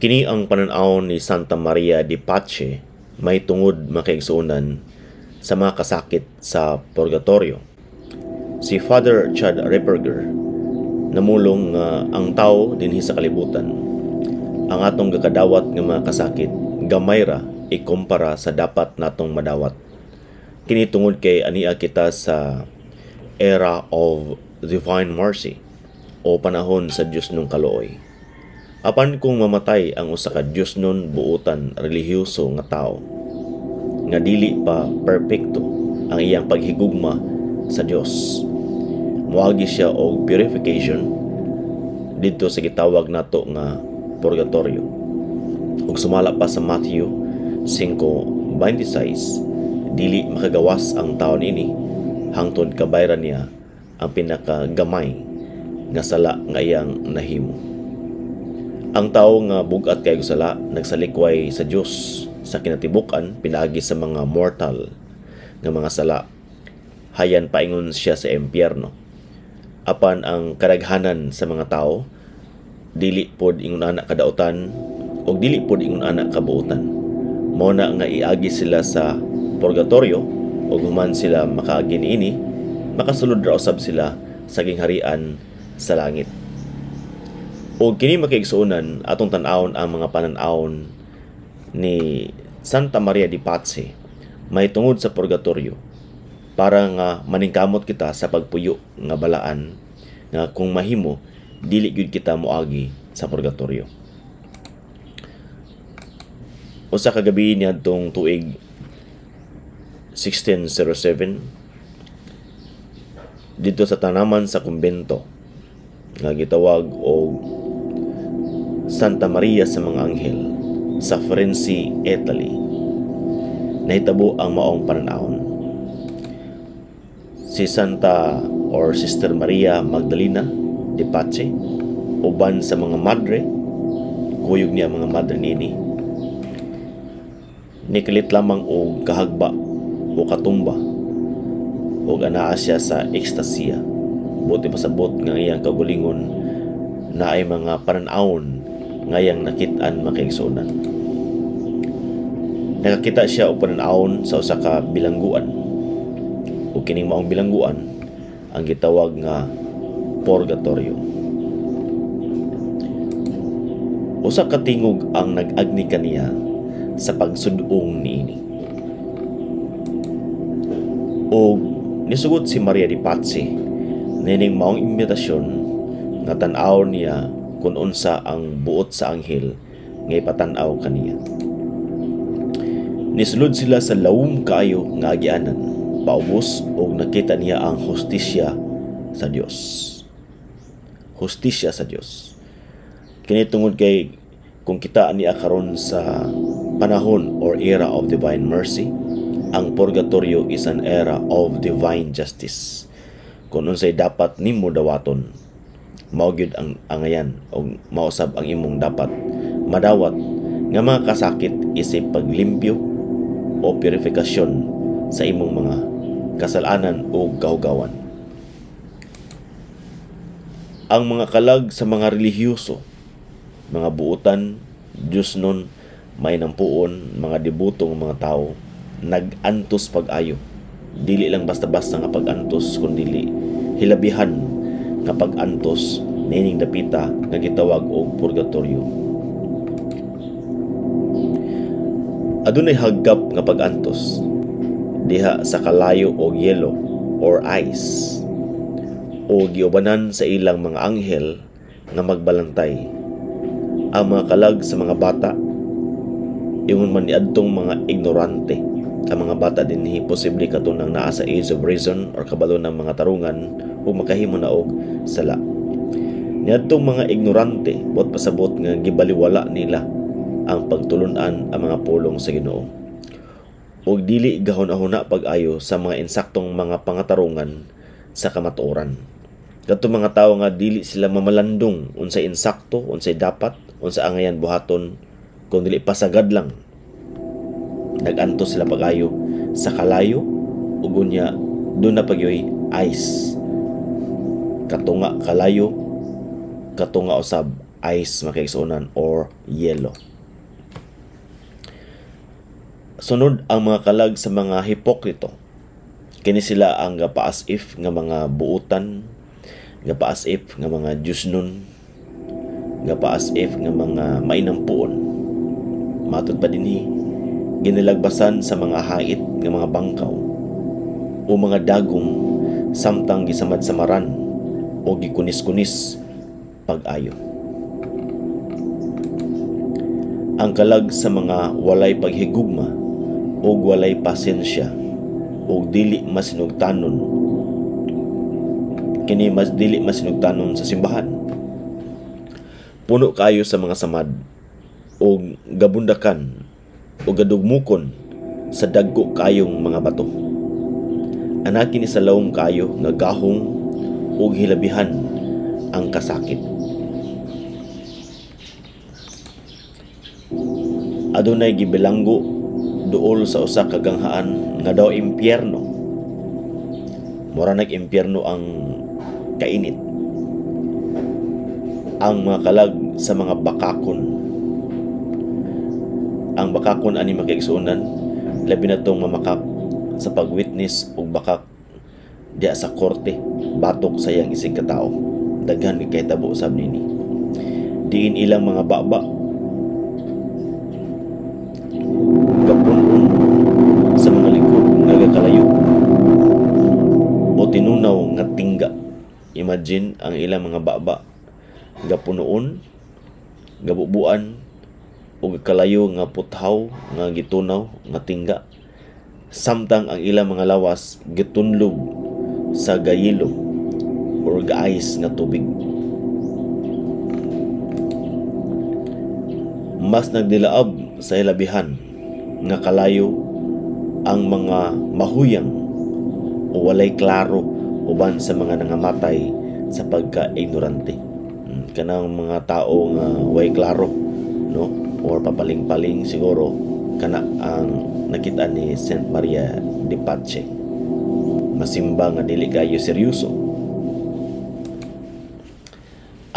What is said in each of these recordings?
Kini ang panan-aw ni Santa Maria di Pace may tungod, mga kaigsuonan, sa mga kasakit sa purgatorio. Si Father Chad Ripperger namulong nga ang tao dinhi sa kalibutan, ang atong gakadawat nga mga kasakit gamay ra ikumpara sa dapat natong madawat. Kini tungod kay ania kita sa era of divine mercy o panahon sa Dios nung kaluoy. Apan kung mamatay ang usa ka Dios nun buutan relihiyoso nga tawo nga dili pa perpekto ang iyang paghigugma sa Dios, moagi siya og purification didto sa gitawag nato nga purgatorio. Ug sumala pa sa Matthew 5:26, dili makagawas ang tao niini hangtod kabayran niya ang pinakagamay nga sala nga iyang nahimo. Ang tao nga bug-at kaayo sala nagsalikway sa Dios sa kinatibuk-an pinaagi sa mga mortal nga mga sala, hayan paingon siya sa impyerno. Apan ang kadaghanan sa mga tao dili pod ingon ana kadautan og dili pod ingon ana kabuotan. Mao na nga iagi sila sa purgatorio, ug human sila makaagi niini, makasulod ra usab sila sa gingharian sa langit. Og kini, mga kaigsuonan, atong tan-awon ang mga panan-awon ni Santa Maria di Pace may tungod sa purgatorio para nga maningkamot kita sa pagpuyo nga balaan nga kung mahimo dili gyud kita moagi sa purgatorio. Usa ka gabi niadtong tuig 1607, didto sa tanaman sa kumbento nga gitawag og Santa Maria sa mga Anghel sa Firenze, Italy, nahitabo ang maong panan-awon. Si Santa or Sister Maria Magdalena de Pace uban sa mga madre, kuyog niya mga madre niini, nikalit lamang og kahagba o katumba ug anaa siya sa ekstasiya. Buot ipasabot nga iyang kaugalingon naay mga panan-awon nga iyang nakit-an, mga kaigsuonan. Nakakita siya og panan-awon sa usa ka bilangguan, ug kining maong bilangguan ang gitawag nga purgatorio. Usa ka tingog ang nag-agni kaniya sa pagsud-ong niini. Og nisugot si Maria di Pace nining maong imbitasyon nga tan-aw niya kung unsa ang buot sa anghel nga ipatan-aw kaniya. Nisulod sila sa lawom kaayo nga agianan paubos og nakita niya ang hustisya sa Dios. Hustisya sa Dios. Kini tungod kay kung kita ania karon sa panahon or era of divine mercy, ang purgatorio is an era of divine justice. Kung unsay dapat nimo dawaton, mao gyud ang angayan og mausab ang imong dapat madawat nga mga kasakit isip paglimpyo o purifikasyon sa imong mga kasalanan o kahugawan. Ang mga kalag sa mga relihiyoso, mga buutan, Diyos nun, may nampuon, mga debutong mga tao, nag-antos pag-ayo. Dili lang basta-basta nga pag-antos, kundi hilabihan nga pag-antos niining dapita nga gitawag og purgatorio. Adunay haggap nga pag-antos diha sa kalayo og yelo or ice o giubanan sa ilang mga anghel nga magbalantay. Ang mga kalag sa mga bata, ingon man niadtong mga ignorante ang mga bata dinhi, posible kato nang naa sa age of reason or kabalo ng mga tarungan ug makahimo na og sala. Niadtong mga ignorante, buot pasabot nga gibaliwala nila ang pagtulun-an ang mga pulong sa Ginoo ug dili gahuna-huna pag-ayo sa mga insaktong mga pangatarungan sa kamatuoran. Kadtong mga tawo nga dili sila mamalandong unsay insakto, unsay dapat, unsa angayan buhaton, kung dili pasagad lang. Nag-antos sila pag-ayo sa kalayo ug unya duna pa gyoy ice. Katunga kalayo, katunga usab ice, mga kaigsuonan, or yelo. Sunod ang mga kalag sa mga hipokrito. Kini sila ang gapaas if nga mga buutan, gapaas if nga mga Diyosnon, gapaas if nga mga mainampuon. Matod pa dinhi, ginalagbasan sa mga hait nga mga bangkaw o mga dagom samtang gisamad-samaran o gikunis-kunis pag-ayo. Ang kalag sa mga walay paghigugma o walay pasensya o dili masinugtanon, kini mas dili masinugtanon sa simbahan. Puno kayo sa mga samad o gabundakan o gadugmukon sa dagko kayong mga bato. Anaki ni sa lawom kayo nga gahong og hilabihan ang kasakit. Adunay gibilanggo duol sa usa ka ganghaan nga daw impyerno. Mura nag-impyerno ang kainit. Ang mga kalag sa mga bakakon. Ang bakakon ani makaigsuonan, labi na tong mamakak sa pag-witness og bakak diha sa korte, batok sa iyang isig katao. Daghan kay tabo sab nini. Diin ilang mga baba gapunon sa mga likod nga gakalayo o tinunaw nga tingga. Imagine ang ilang mga baba gapunoon, gabubuan o gakalayo nga puthaw nga gitunaw nga tingga, samtang ang ilang mga lawas gitunlob sa gayelo or gaayos nga tubig. Mas nagdilaab sa hilabihan nga kalayo ang mga mahuyang o walay klaro uban sa mga nangamatay sa pagka-ignorante. Kanang mga tao nga way klaro, no? Or papaling-paling siguro, kana ang nakita ni Saint Maria de Pace. Masimba nga dili kayo seryoso.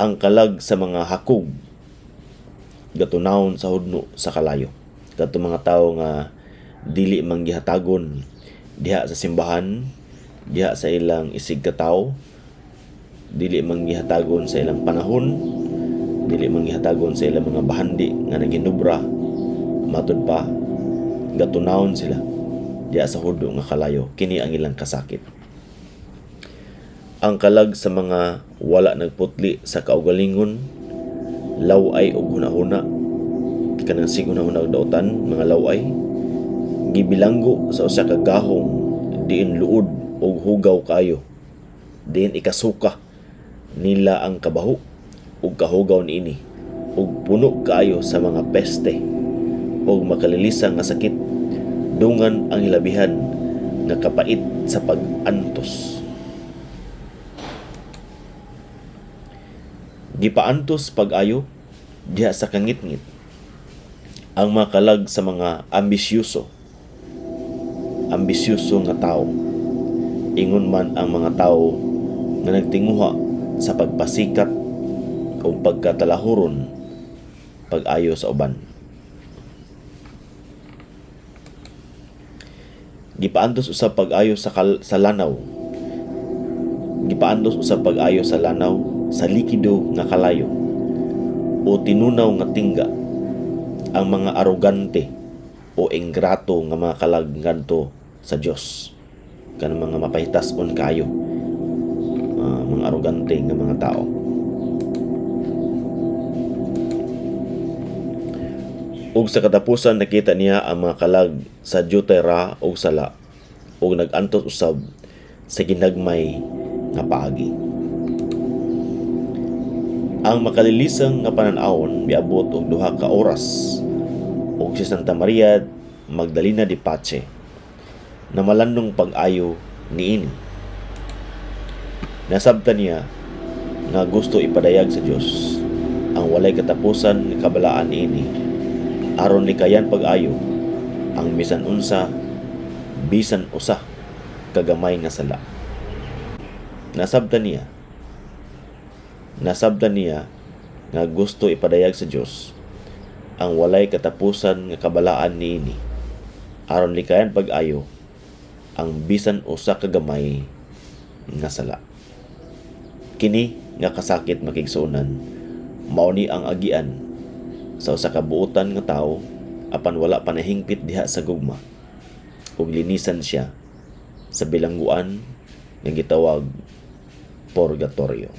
Ang kalag sa mga hakog gatunawon sa hudno sa kalayo. Kadto mga tawo nga dili manggihatagon diha sa simbahan, diha sa ilang isig katawo, dili manggihatagon sa ilang panahon, dili manggihatagon sa ilang mga bahandi nga naginubra, matud pa gatunawon sila diha sa hudno nga kalayo. Kini ang ilang kasakit. Ang kalag sa mga wala nagputli sa kaugalingon, laway og hunahuna, kanang sig hunahuna og dautan, mga laway, gibilanggo sa usa ka gahong diin luod og hugaw kayo, diin ikasuka nila ang kabaho ug kahugaw niini, ug puno kaayo sa mga peste ug makalilisang nga sakit, dungan ang hilabihan nga kapait sa pag-antos. Gipaantos pag-ayo diha sa kangitngit ang mga kalag sa mga ambisyoso, ambisyoso nga tao. Ingon man ang mga tao nga nagtinguha sa pagpasikat o pagkatalahuron pag-ayo sa uban. Gipaantos usab pag-ayo sa lanaw. Gipaantos usab pag-ayo sa lanaw sa likido nga kalayo o tinunaw nga tingga ang mga arogante o ingrato nga mga kalag ngadto sa Dios. Kanang mga mapahitas-on kaayo, mga arogante nga mga tao. Ug sa katapusan nakita niya ang mga kalag sa Jutera ug sala ug nag-antos usab sa ginagmay nga paagi. Ang makalilisang nga panan-awon miabot og 2 ka oras ug si Santa Maria Magdalena de Pace na malandong pag-ayo niini. Nasabtan niya nga gusto ipadayag sa Dios ang walay katapusan nga kabalaan niini aron likayan pag-ayo ang bisan unsa bisan usa kagamay nga sala. Nasabtan niya nga gusto ipadayag sa Dios ang walay katapusan nga kabalaan niini aron likayan pag-ayo ang bisan usa ka gamay nga sala. Kini nga kasakit, mga kaigsuonan, mao ni ang agian sa usa ka buotan nga tawo apan wala pa nahingpit diha sa gugma ug linisan siya sa bilangguan nga gitawag purgatorio.